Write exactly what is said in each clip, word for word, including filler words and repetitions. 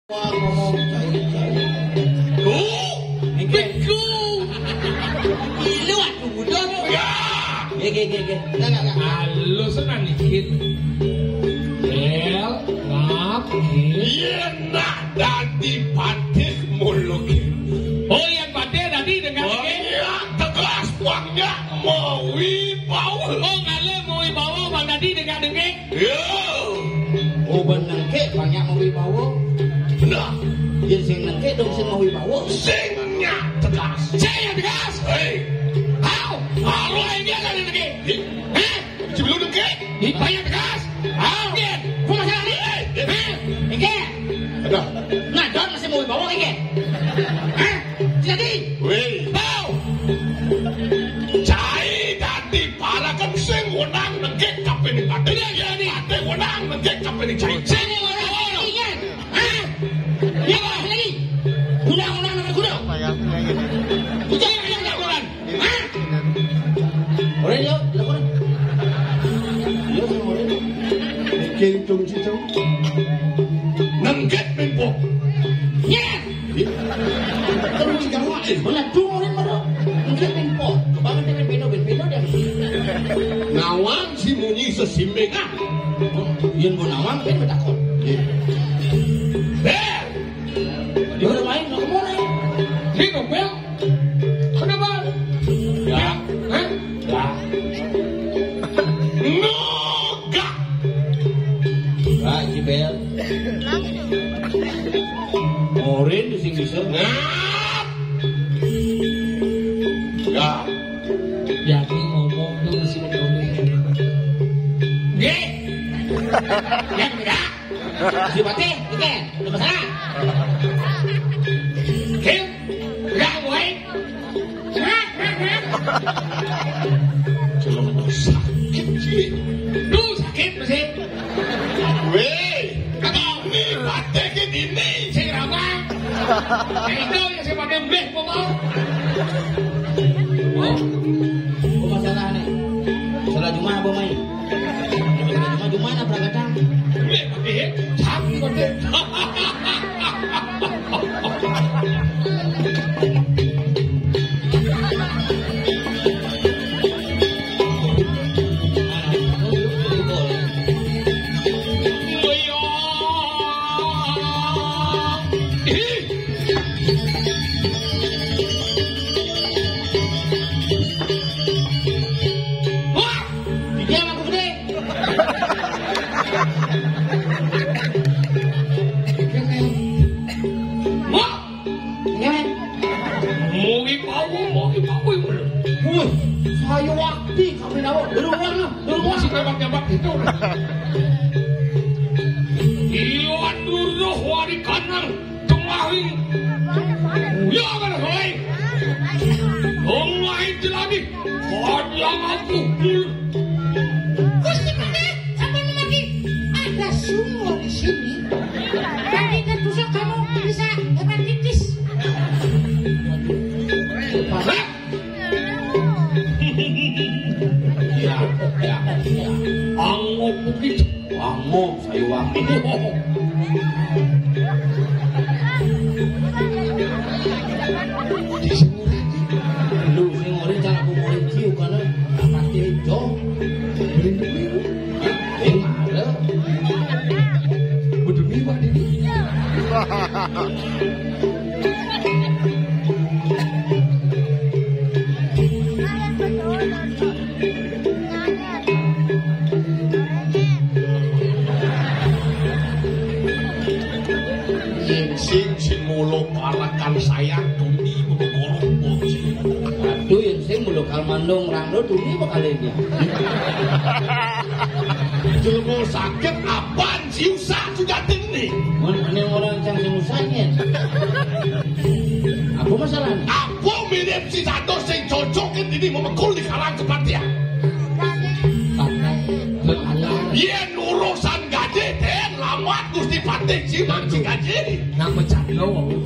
Tuh, nggih. Iku. Ilu aku butuh tuh. Ya. Nggih, nggih, nggih, nggih. Enggak, enggak, enggak. Halus tenan iki. Bel, ngap, nggih. Yen nak dadi patih mulukin. Oh, yen patih dadi dengan Oh, nggih. Iya, tegas, Bang, ya. Mawi bau. Oh, ngalih mawi bau, Bang, dadi dengan nggih. Yo. Oh, ben nengkek banyak mawi bawa. Nah. Yen sing nengkek dong sing mawi bawa. Sing nyak tegas. Sing yang tegas. Hei. Hau. Hau, ini ada di nengkek. Hei. Hah? Sebelum nengkek. Ini banyak tegas. Hau. Yen. Kok masalah ni? Hei. Hah? Nengkek. Aduh. Nah, John masih mawi bawa nengkek. Hah? Jadi. Weh. Bau. Cai dadi parakan sing wenang nengkek kapining patih. Iya, iya, iya. Patih wenang nengkek kapining cai. Sing wenang, wenang. Hah? Ya, apa lagi? Undang-undang nomor kuda. Ujang, ujang, undang-undang. Hah? Orang dia, dia orang. Dia orang. Kentung situ. Nengkek pimpok. Ya. Terus di Jawa, eh, mana tu orang mana? Nengkek pimpok. Kebangan dengan beno, ben beno dia. Nawang si munyi sesimbing ah. Yen mau nawang, ben betakon. Eh, Dia orang lain, nak ke mana? Sini, Bel. Kenapa? Ya. Hah? Ya. Nogak. Pak Jibel. Morin di sini bisa. Ngap. Ya. Jadi ngomong tuh mesti betul. Nggih. Ya, enggak. Si Patih, iki, udah masalah. Kim, enggak, boy. Hah? Hah? Hah? Jelema sakit sih. Duh, sakit mesti. Weh, kata ini Patih ke dini. Sing ramah. Nah, itu yang saya pakai beli, mau mau. Oh, masalah nih. Salat Jumat apa main? Salat Jumat, Jumat apa kadang? Beli pakai, sapi pakai. Wah, dia aku gede. Wah, Nggih. Mau ibawa, mau ibawa. Wih, saya wakti kami nawa. Di rumah, di rumah. Masih nyabak-nyabak itu. Iya, duruh wari kanang kemari. Ya, kan, hoi. Kemari jelani. Kau yang aku. Gusti Patih, sampun mati. Ada sumur di sini. Tadi tertusuk kamu bisa hepatitis. Ya, ya, ya. Angop bukit. Angop sayuwang. Di sumur aja. Lu sing ora cara kumpulin ciu kana dapat ijo. Beli duit. Sing ada. Betul nih, Pak, ini. Yen sing, sing mulo palakan sayang tuni bebegolong bocil. Aduh, yen sing mulo kalmandong rangno tuni bakal ini. Jelema sakit apaan sih usah sudah teni? Mun ene ora cang sing usah yen. Apa masalahnya? Apa mirip si satu sing cocok ini memekul di karang kepatihan? Yen urusan gaji, ten lamat Gusti Patih si manci gaji. Nang mecano aku.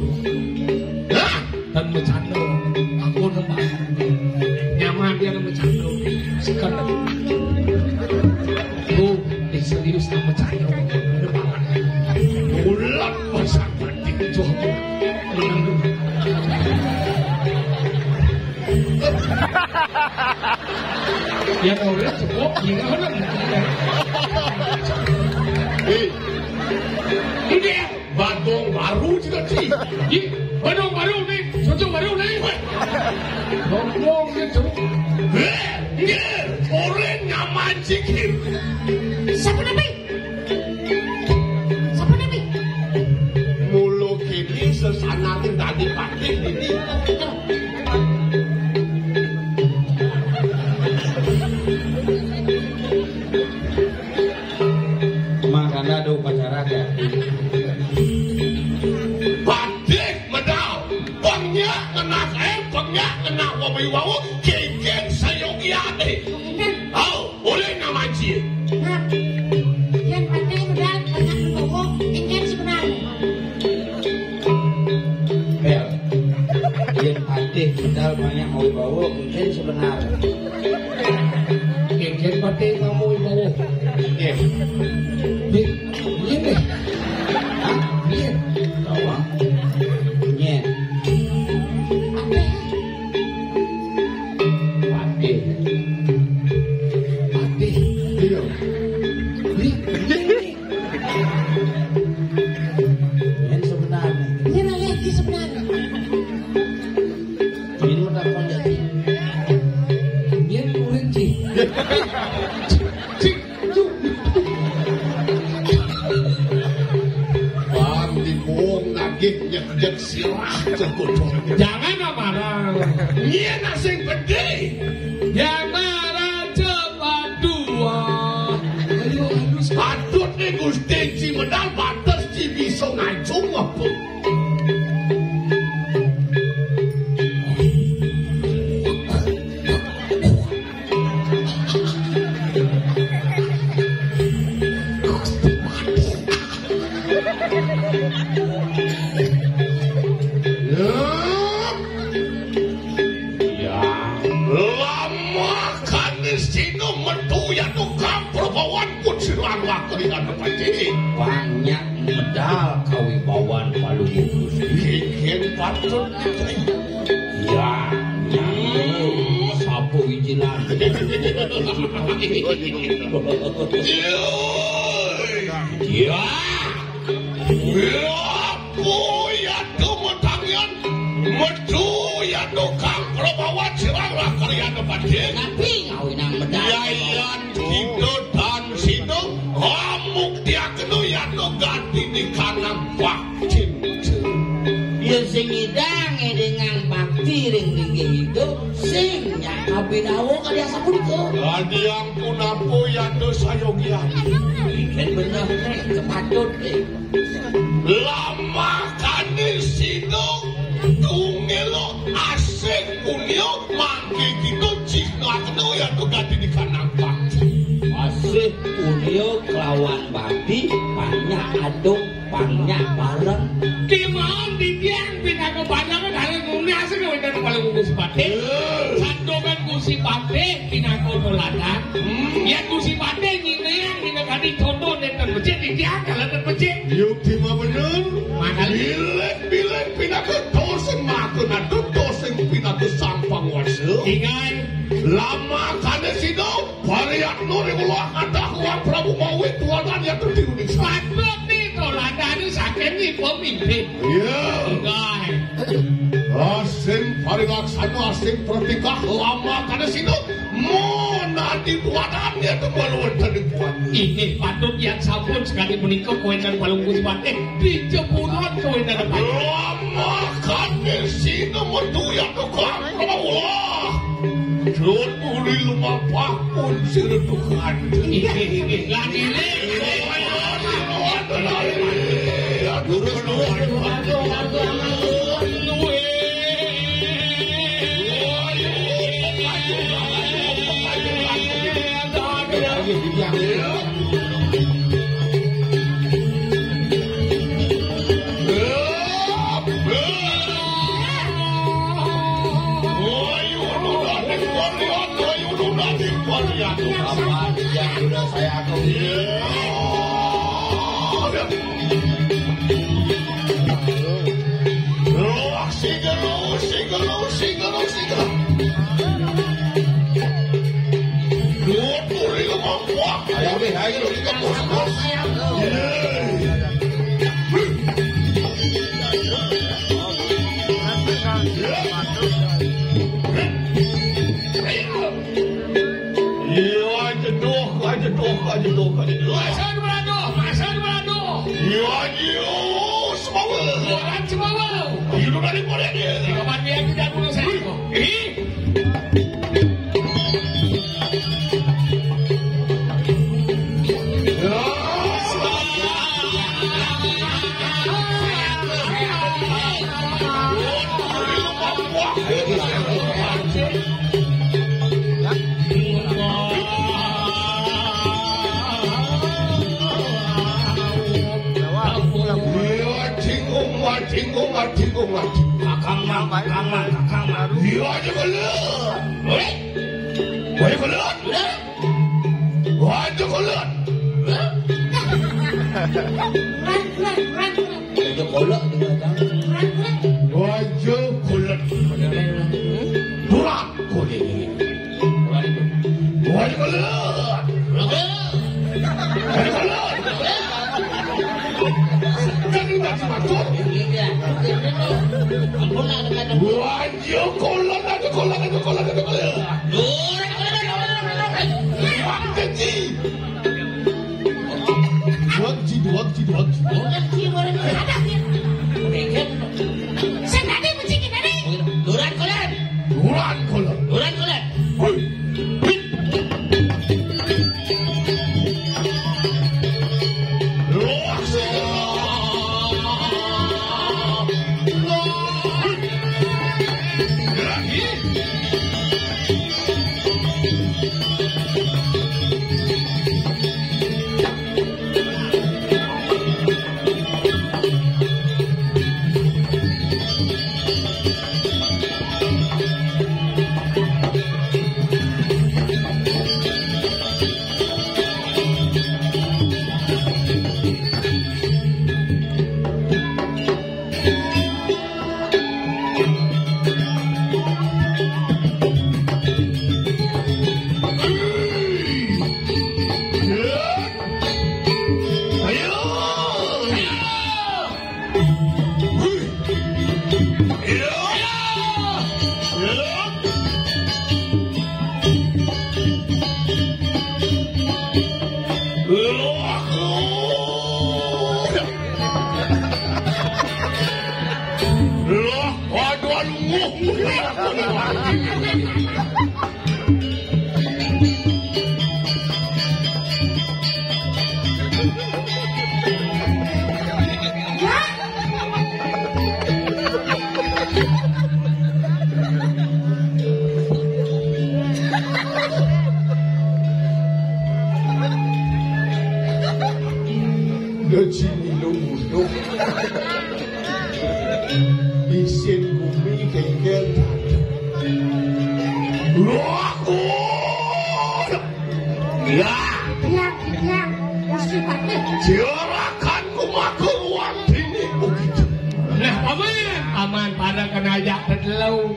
Hah? Dan mecano. Aku nembak. Nyaman dia nang mecano. Sekarang. Tuh, eh, serius nang mecano. Udah banget. Ulang pasangan. Yang orang cukup, yang orang. Hei. Ini badung baru juga, Ci. Ih, badung baru nih, cucu baru nih. Ngomong gitu. Hei, nggih, orang nyaman sikit. Siapa namanya? Sapa niki? Mula kene sesanané dadi patih dini. Mangkana ada upacara ya. Patih medal. Pengyak ngenah, eh, pengyak ngenah wawi wawu, kengken sayogiane. Kengken. Au, oleh nama cie. Nah, yang penting udah banyak dibawa, kengken sebenarnya. Bel, yang patih medal banyak mau dibawa, kengken sebenarnya. Kengken patih mau dibawa. Kengken. Di Iya deh. Hah? Iya. Tawang. Iya. Patih. Patih. Iya. Iya. Yang sebenarnya. Ini lagi sebenarnya. Ini udah kau jadi. Ini murid sih. Bang, dibuang nagih nyekjek sirah cekudung. Jangan marah. Nyén sing gedé. Yang marah cepat dua. Ayo, halus. Patut nih Gusti Ci medal batas Ci bisa ngajung apa? Ya, lama kanis dina metu ya tukang perbawan kucilan waktu di kandang pacini. Banyak medal kawibawan Palungguh Gusti. Kengken patut. Ya, ya. Sapu ijilan. Ya. Ya. Apa ya tuh metangian? Metu ya tukang perbawan sirang lah kalian depan. Tapi ngawinang medal. Ya, iya. Kita dan sida amuk diakenu yatno gati di kanang bakti. Ya sing ngidang ngedingang bakti ring linggih idup, sing nyak kabinawa kali asapunika. Adiang punapa yatno sayogian. Ikan bener nih, kepatut nih. Lamakane sida tunggal asih punya mangke kita cingakno ya tuh ganti di kanang bakti. Asih punya kelawan bakti banyak adung banyak bareng. Timun didiang pinaka bareng dari dunia asih kawintan paling Gusti Patih. Santungan Gusti Patih pinaka toladan. Hmm. Ya Gusti Patih nyineng, nyineng kadi contoh nenten becik, didiang kalau nenten becik. Yuk, cuma bener. Mana? Bilih-bilih pinaka dosen makan atau dosen pinaka sampang wasa. Ingat. Lama kane sida, variat nuri ulah kadah uang Prabu Mawi tuanan yang tertiru di sana. Patut nih, toladan saking nih pemimpin. Iya. Ingat. Asing parilaksana, asing pratikah, lama kane sida, monadi tuanan yang tembal wonten di puan. Inggih patut yang sampun sekali menika kawintan Palungguh Patih. Di jebunut kawintan Patih. Lama kane sida metu ya tukang Allah. Jut uli lumampah pun sira tukang. Inggih, inggih. Lan ini. Lurus, lurus, lurus. Orang Cemawau. Hidup dari Korea dia. Di kamar dia tidak guna saya. Ih. Kakang Mang, Kakang Mang, Kakang Mang. Iya, aja kelut. Woi, kelut. Woi, kelut. Woi, kelut. Turak kuning. Woi, kelut. Woi, kelut. Jadi bagi masuk. Woi, kelut, aja kelut, aja kelut, aja kelut. Wah, keci. Wah, keci, wah, keci, wah, keci. Wah, keci, wah, keci. Sing tadi mesti kita nih. Duran kolan. Duran kolan. Duran kolan. Hui. Hui. Lah, padha lunguh. Dadi nilung-nilung. Isin bumi kengkel dadeg. Wah, ya. Tiang, tiang, Gusti Patih. Jarakan kumakur wandini ugi. Nah, paman, paman pada kena ajak tetelu.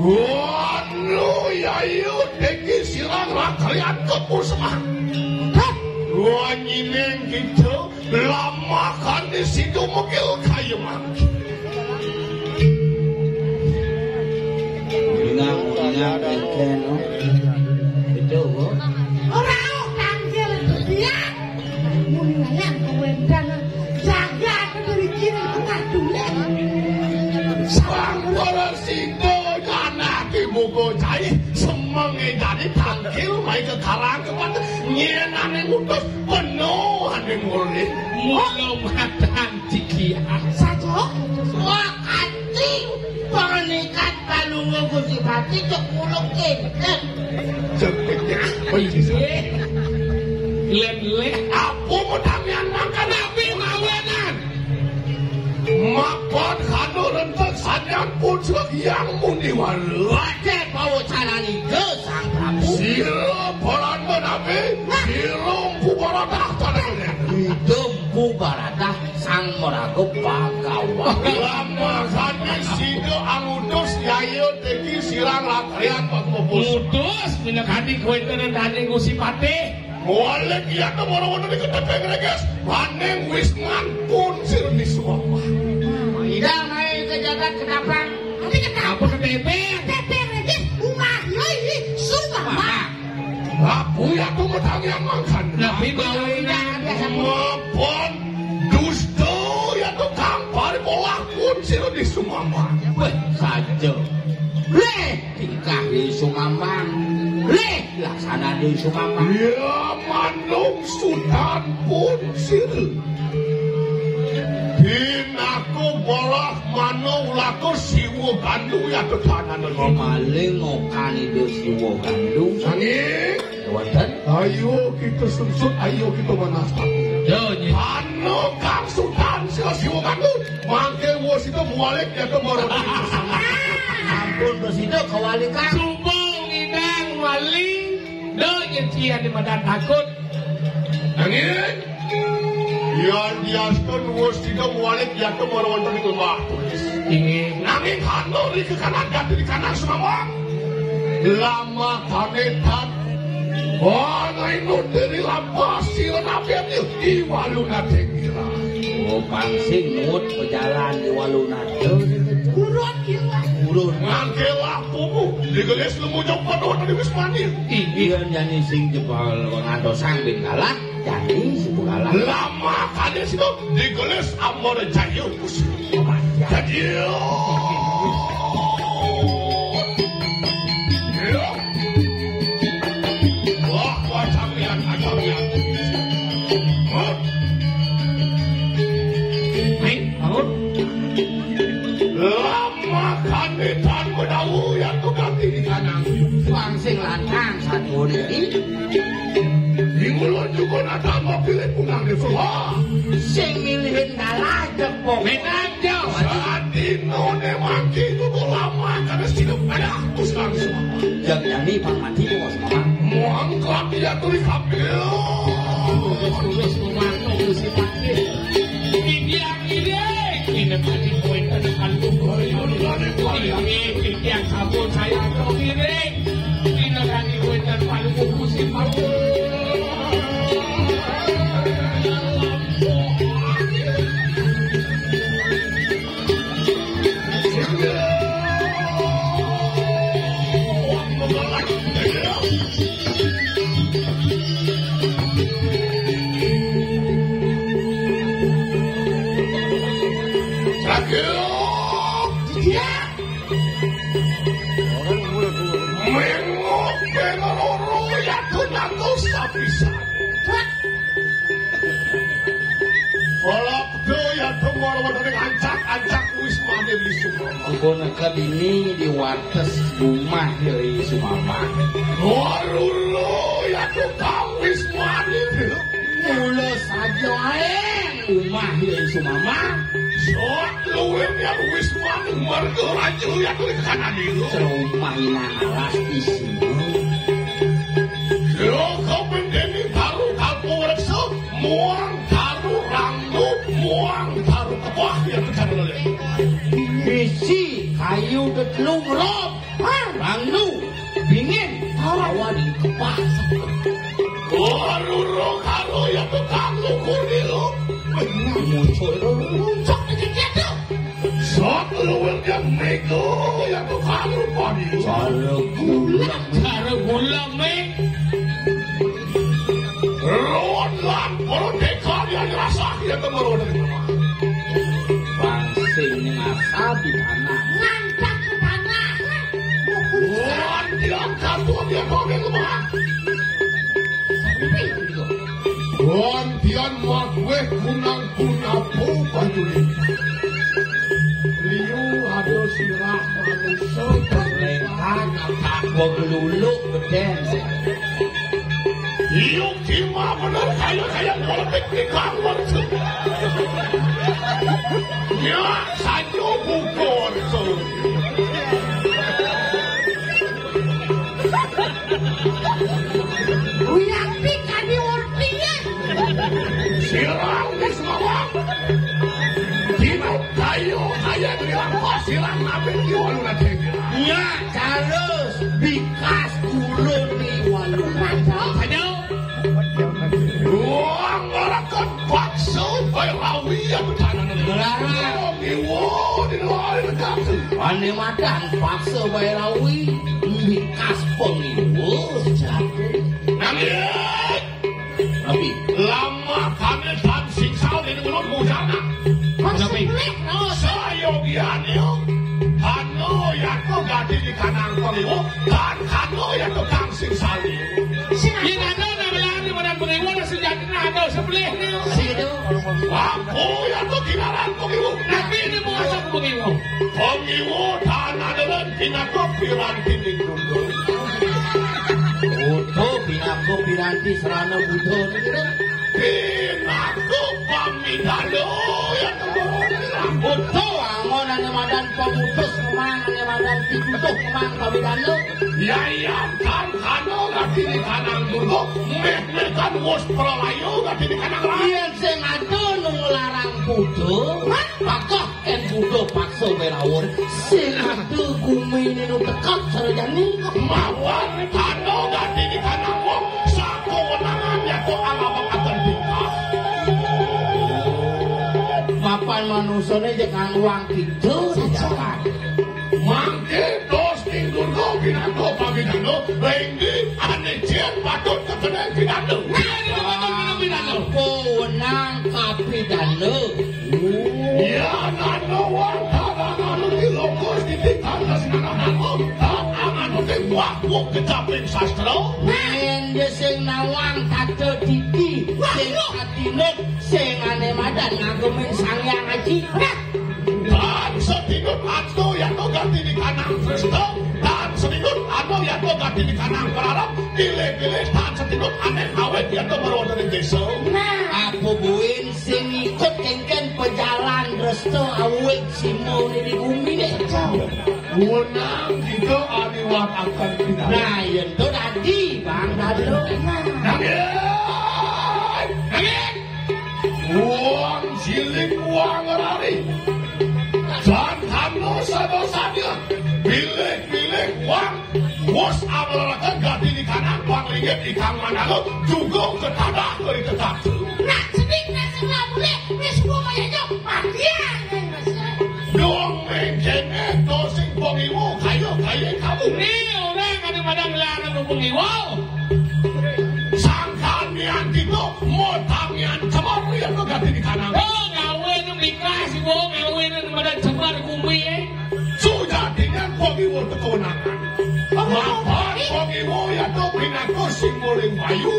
Wanu yayu deki sirang rakrian kepusmah. Wanyining gitu. Lamakane situ mekil kayu mangki. Ulingang, ulingang, enten, oh. Itu, Bu. Ora, oh, tangkil dia. Mun ngayang kewendang jagat berikin pengadulan. Sampura situ anake muka cai semenge jane tangkil mai ke karang kepat nyenane mutus. Penuh ning murid. Mula matang cikian. Saja. Wakati pernikahan Palungguh Gusti Patih cek mulung kinten. Cepetnya. Lem leh. Apa mutamian makan api mawenan? Mapan kanu rentek sanyan pun sebagian muni waru. Wajah pawacaran ide Sang Prabu. Sira paran menawi. Nah. Sira pubaratah tanah. Idem pubaratah Sang Maraga Bagawan. Lamakane sida angutus yaya teki sirang lakrian pagmupus. Ngutus minakadi kawéntenan daning Gusti Patih. Malik iya to mara wonten ing keteping regis, paning wisman pun sirni suwapah. Idang naik ke jagat ketapang. Tapi ketapang. Apa keteping? Keteping regis, umah yoi, suwapah. Aku ya tu metang yang makan. Tapi bawa ini ada. Mapan dusta ya tu kampar. Sira di Sumambang. Wéh, saja. Lih tingkah di Sumambang. Lih laksana di Sumambang. Ya, manung sudan pun sira. Dinaku bolah manung laku siwa gandu ya tetanana. Maling okan ida siwa gandu. Sanging. Wonten. Ayo kita sungsut, ayo kita manastati. Yo, nyi. Anu kang sudan sira siwa gandu. Mangke wus itu mualik ya ke baru. Ampun, Presida kawalikan. Sumpung ngidang wali. Dok nyecian di madan takut. Nanging. Yan diastun wus itu mualik ya ke baru wonten ing lembah. Inggih. Nanging hanur di kekanan jati di kanan semawang. Lama kanetan. Ana ing nuti ri lampah sira nabi iwaluna tengira. Oh, pangsing nuwut pejalan iwaluna. Purun, iya. Purun. Mangke lapumu digelis lumunyuk penuh di Wismani. Iya, nyani sing jebal ngantosang bin kalah, jani sibu kalah. Lama kali situ digelis amor jayu. Jadi, wah, wah, sampeyan, sampeyan. Hah? Ayo, bangun. Lama kami tan menawu yang tukang di kanan. Pangsing lantang satu ini. Di mulut juga ada mau pilih punang di sekolah. Sing milihin kalah jepok. Menang. Sadinone mangki kudu lama karena sinup ada aku sekarang semua. Jam nyani pang mati bos mama. Muang kelak dia tulis ambil. Tulis tulis memantu si mati. Tidiang ide. Ini tadi poin ke depan tubuh. Ini tidiang sabun saya atau ini. Ini tadi poin ke depan tubuh si mati. Mengope loro ya tunaku sapisan. Walabda ya tumor wonten ancak-ancak wis mane wis. Punaka dini di wates rumah Ri Sumama. Warula ya tukang wis mane. Mula saja ae rumah Ri Sumama. Sok luwih ya wis mane marga raja ya kuwi kanan iki. Rumah inang alas isi. Loko bendeni baru kalpo reksa. Muang taruh ranggu, muang taruh kepah yang terjadi oleh. Bisi kayu detelung rob, ranggu dingin, awan kepah. Guru karo ya tukang ngukur dulu. Muncul muncul dikit tuh. Sok luwih yang mega ya tukang rupani. Cara gula, cara gula, Mik. Ruwet lan perut ikan yang rasa ya temerun. Pangsing ning asal di tanah. Ngantak ke tanah. Ruwet yang kabur ya kau yang lemah. Wontian makuweh kunang kunapu banyune. Liu ada sirah manusa berlengkah, tak gua geluluk beden. Liu kima bener kaya-kaya politik di kamar. Ya, saja buka warga. Wiyanti kadi urpiye. Sirang wis mawang. Dino kayu kaya bilang kok sirang nabi di walu nanti. Ya, terus bikas turun di walu nanti. Ayo. Wong ora kon paksa bae rawi ya tanah. Iwo di luar negara. Ane madan paksa bae rawi. Mikas pengiwa sejati. Nanging. Tapi lama kami dan siksa di mulut bujana. Maksudnya? Saya Pogian yo. Kano yato gati di kanang pangiwo, dan kano yato kang sing sali. Sing ado nang lari madan pangiwo, nang sejati nang ado sebelah ni. Sido. Aku yato kinaran pangiwo. Tapi ini mau asal pangiwo. Pangiwo tanah dalam pinako piranti di gunung. Utuh pinako piranti serana butuh. Pinako pamidano ya. Utuh angon ane madan pamutus kemang, ane madan pitutuh kemang pamidano. Yayam kan kano gati di kanang dulu, meh-meh kan wus pralayo gati di kanang lain. Yen sing ado nu nglarang buta, pakah ken buta paksa werawon. Sing ado gumine nu tekak sarajane. Mawan kano gati di kanang wong, sakewenangan yato alabakaken tingkah. Mapan manusane jek nganggo wang kidul. Mangke dos ing durga pinanto pamidano, lenggi ane cien patut kekeneng pinanto. Nah, ini patut pinanto. Kewenang kapidano. Ya, nano wang kadang anu di lokus di tikan kasih anak aku, tak anu di waktu kecaping sastra. Yen sing nawang tata didi, sing atinut, sing ane madan ngagemin Sang Hyang Aji. Tan setinut ato yato gati di kanang Krista, tan setinut ato yato gati di kanang Prarab, pilih-pilih tan setinut ane awet yato berwonten ing desa. Nah, apa buin sing ikut kengken pejalan resto awet simo di gumi deh. Wenang kita aliwat akan pindah. Nah, yen to dadi, Bang Dado. Nah. Nangin! Nangin! Wong siling wong rari. Jan kamu sadosanya. Pilih-pilih wong. Wus amlaraken gati di kanang wong linggih ikang manalo. Juga ketadah keri tetap. Nah, sedih, nah, sebelah boleh. Ini semua mayanya. Matian, ya, Mas. Dong mengkene to sing pangiwo kaya-kaya kamu. Ni orang ada madan larang pangiwo. Sangkan nian tito, motang nian cemar, ya, to gati di kanang. Oh, ngawe nu nikah si bo, ngawe nu madan cemar kumbi, eh. Sujatinya pangiwo teko nangan. Mapan pangiwo yato pinako simboling bayu.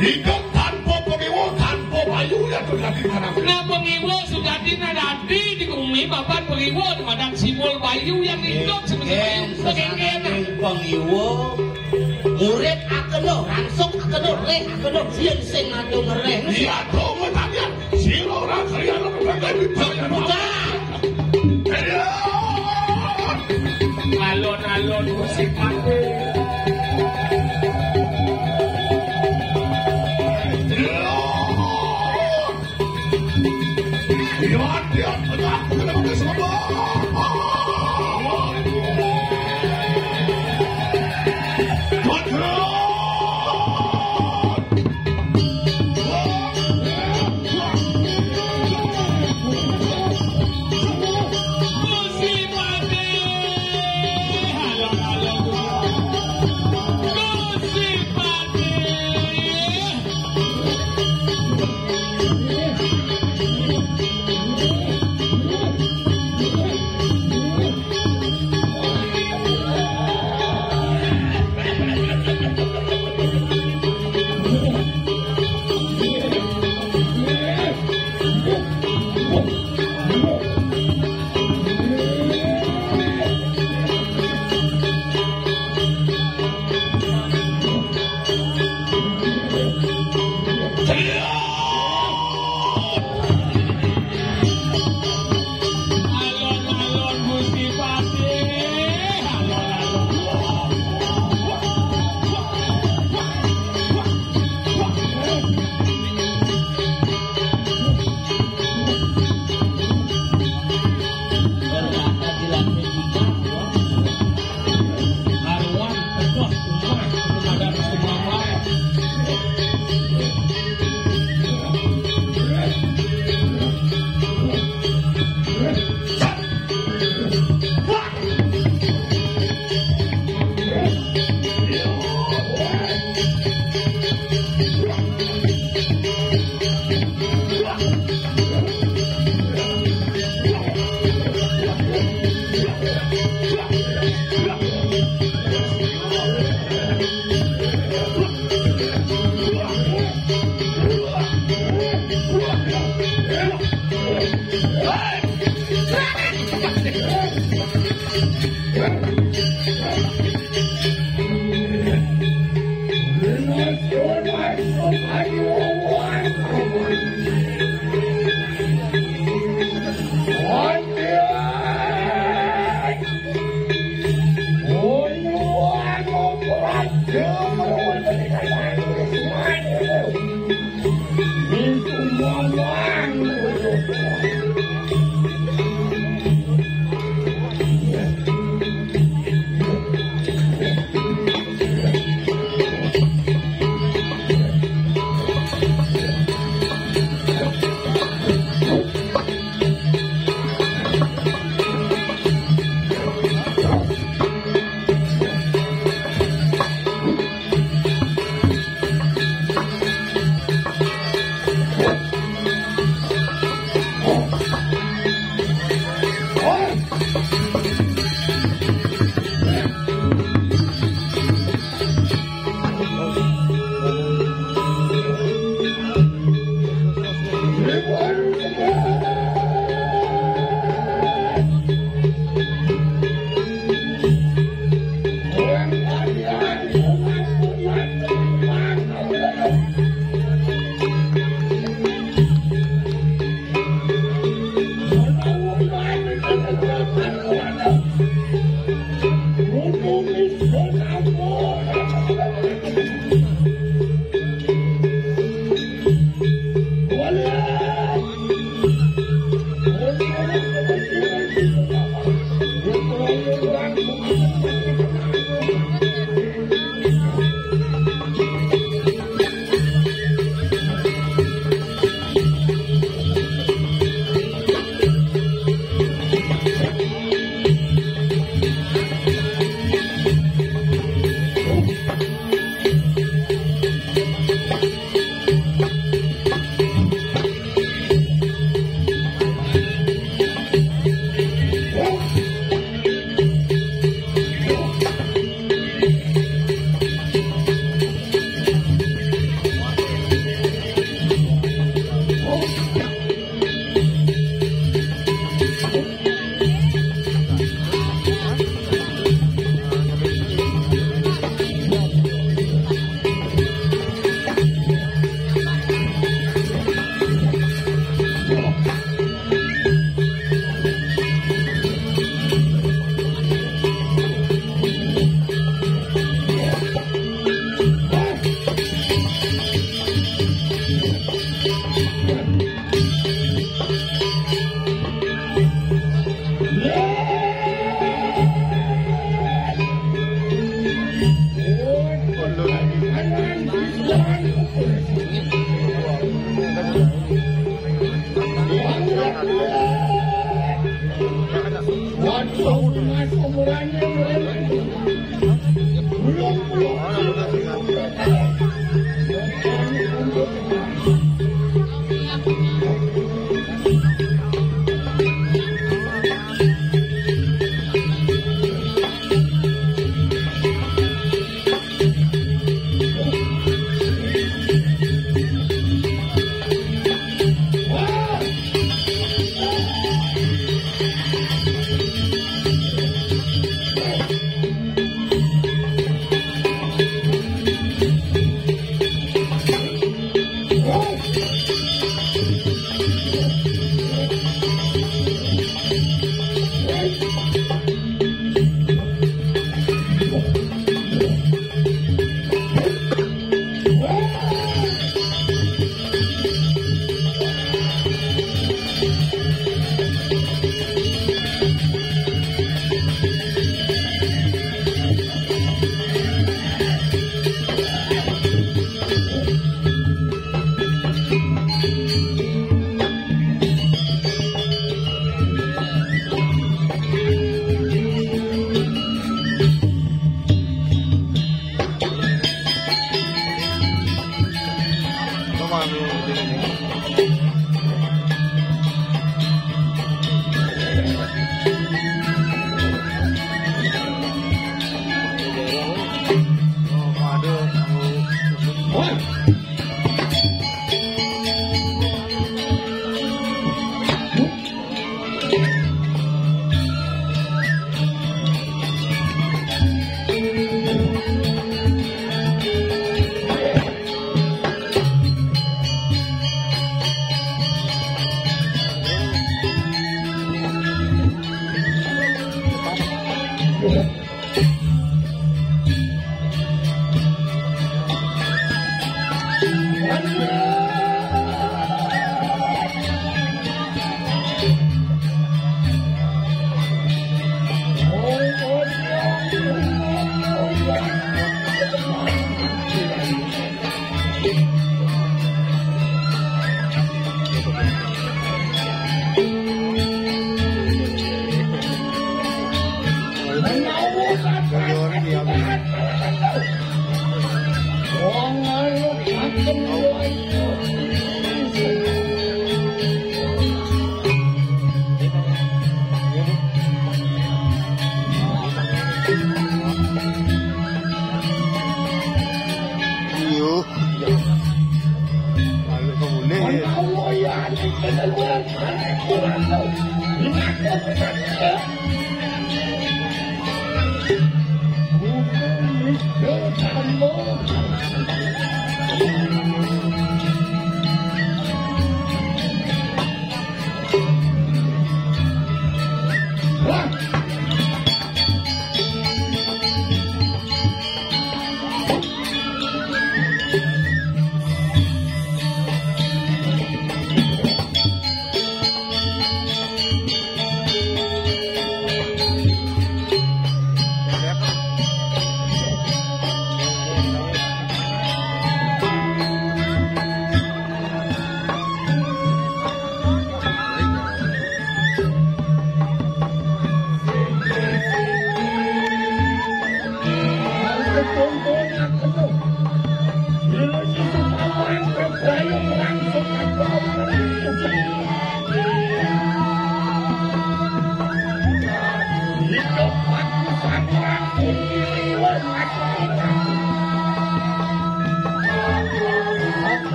Hidup tanpa pangiwo, tanpa bayu yato gati di kanang. Nah, pangiwo sujatina dadi di gumi, mapan pangiwo madan simbol bayu yang hidup sebagai bayu. Sebagai pangiwo. Murid akeno, rangsuk akeno, reh akeno, sien sing ngadu ngereh. Iya, tunggu tangan. Sira ora kalian buka. Alon-alon musik mati.